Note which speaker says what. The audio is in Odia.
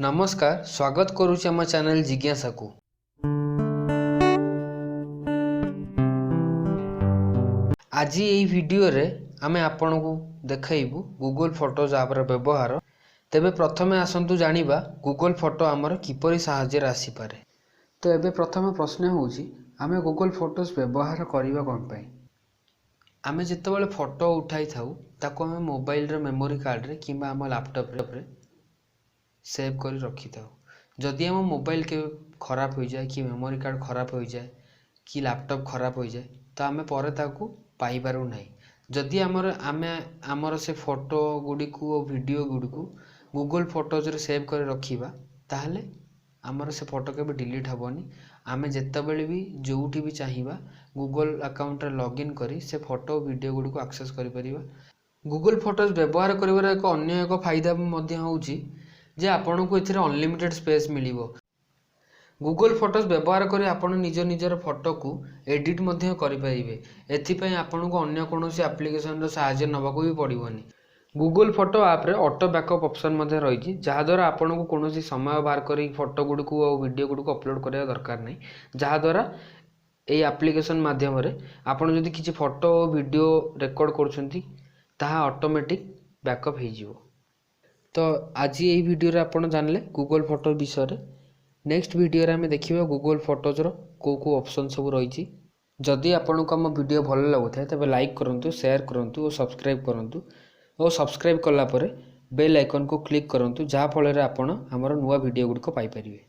Speaker 1: ନମସ୍କାର, ସ୍ୱାଗତ କରୁଛି ଆମ ଚ୍ୟାନେଲ ଜିଜ୍ଞାସାକୁ। ଆଜି ଏହି ଭିଡ଼ିଓରେ ଆମେ ଆପଣଙ୍କୁ ଦେଖାଇବୁ ଗୁଗଲ ଫଟୋଜ୍ ଆପ୍ର ବ୍ୟବହାର। ତେବେ ପ୍ରଥମେ ଆସନ୍ତୁ ଜାଣିବା, ଗୁଗଲ ଫଟୋ ଆମର କିପରି ସାହାଯ୍ୟରେ ଆସିପାରେ। ତ ଏବେ ପ୍ରଥମ ପ୍ରଶ୍ନ ହେଉଛି, ଆମେ ଗୁଗଲ ଫଟୋଜ୍ ବ୍ୟବହାର କରିବା କ'ଣ ପାଇଁ? ଆମେ ଯେତେବେଳେ ଫଟୋ ଉଠାଇଥାଉ, ତାକୁ ଆମେ ମୋବାଇଲର ମେମୋରି କାର୍ଡ଼ରେ କିମ୍ବା ଆମ ଲାପଟପ୍ରେ ସେଭ୍ କରି ରଖିଥାଉ। ଯଦି ଆମ ମୋବାଇଲ କେବେ ଖରାପ ହୋଇଯାଏ କି ମେମୋରି କାର୍ଡ଼ ଖରାପ ହୋଇଯାଏ କି ଲାପଟପ୍ ଖରାପ ହୋଇଯାଏ, ତ ଆମେ ପରେ ତାକୁ ପାଇପାରୁ ନାହିଁ। ଯଦି ଆମେ ଆମର ସେ ଫଟୋ ଗୁଡ଼ିକୁ ଓ ଭିଡ଼ିଓ ଗୁଡ଼ିକୁ ଗୁଗଲ ଫଟୋଜରେ ସେଭ୍ କରି ରଖିବା, ତାହେଲେ ଆମର ସେ ଫଟୋ କେବେ ଡିଲିଟ୍ ହେବନି। ଆମେ ଯେତେବେଳେ ବି ଯେଉଁଠି ବି ଚାହିଁବା, ଗୁଗଲ ଆକାଉଣ୍ଟରେ ଲଗ୍ଇନ୍ କରି ସେ ଫଟୋ, ଭିଡ଼ିଓ ଗୁଡ଼ିକୁ ଆକ୍ସେସ୍ କରିପାରିବା। ଗୁଗଲ ଫଟୋଜ୍ ବ୍ୟବହାର କରିବାର ଅନ୍ୟ ଏକ ଫାଇଦା ମଧ୍ୟ ହେଉଛି ଯେ ଆପଣଙ୍କୁ ଏଥିରେ ଅନଲିମିଟେଡ଼୍ ସ୍ପେସ୍ ମିଳିବ। ଗୁଗଲ ଫଟୋଜ୍ ବ୍ୟବହାର କରି ଆପଣ ନିଜ ନିଜର ଫଟୋକୁ ଏଡ଼ିଟ୍ ମଧ୍ୟ କରିପାରିବେ। ଏଥିପାଇଁ ଆପଣଙ୍କୁ ଅନ୍ୟ କୌଣସି ଆପ୍ଲିକେସନର ସାହାଯ୍ୟ ନେବାକୁ ବି ପଡ଼ିବନି। ଗୁଗଲ ଫଟୋ ଆପ୍ରେ ଅଟୋ ବ୍ୟାକଅପ୍ ଅପସନ୍ ମଧ୍ୟ ରହିଛି, ଯାହାଦ୍ୱାରା ଆପଣଙ୍କୁ କୌଣସି ସମୟ ବାହାର କରି ଫଟୋ ଗୁଡ଼ିକୁ ଆଉ ଭିଡ଼ିଓ ଗୁଡ଼ିକୁ ଅପଲୋଡ଼ କରିବା ଦରକାର ନାହିଁ। ଯାହାଦ୍ୱାରା ଏଇ ଆପ୍ଲିକେସନ୍ ମାଧ୍ୟମରେ ଆପଣ ଯଦି କିଛି ଫଟୋ ଓ ଭିଡ଼ିଓ ରେକର୍ଡ଼ କରୁଛନ୍ତି, ତାହା ଅଟୋମେଟିକ୍ ବ୍ୟାକଅପ୍ ହେଇଯିବ। ତ ଆଜି ଏଇ ଭିଡ଼ିଓରେ ଆପଣ ଜାଣିଲେ ଗୁଗଲ ଫଟୋ ବିଷୟରେ। ନେକ୍ସଟ ଭିଡ଼ିଓରେ ଆମେ ଦେଖିବା ଗୁଗଲ ଫଟୋଜର କେଉଁ କେଉଁ ଅପସନ୍ ସବୁ ରହିଛି। ଯଦି ଆପଣଙ୍କୁ ଆମ ଭିଡ଼ିଓ ଭଲ ଲାଗୁଥାଏ, ତେବେ ଲାଇକ୍ କରନ୍ତୁ, ସେୟାର କରନ୍ତୁ ଓ ସବସ୍କ୍ରାଇବ୍ କରନ୍ତୁ ଓ ସବସ୍କ୍ରାଇବ୍ କଲା ପରେ ବେଲ୍ ଆଇକନ୍କୁ କ୍ଲିକ୍ କରନ୍ତୁ, ଯାହାଫଳରେ ଆପଣ ଆମର ନୂଆ ଭିଡ଼ିଓ ଗୁଡ଼ିକ ପାଇପାରିବେ।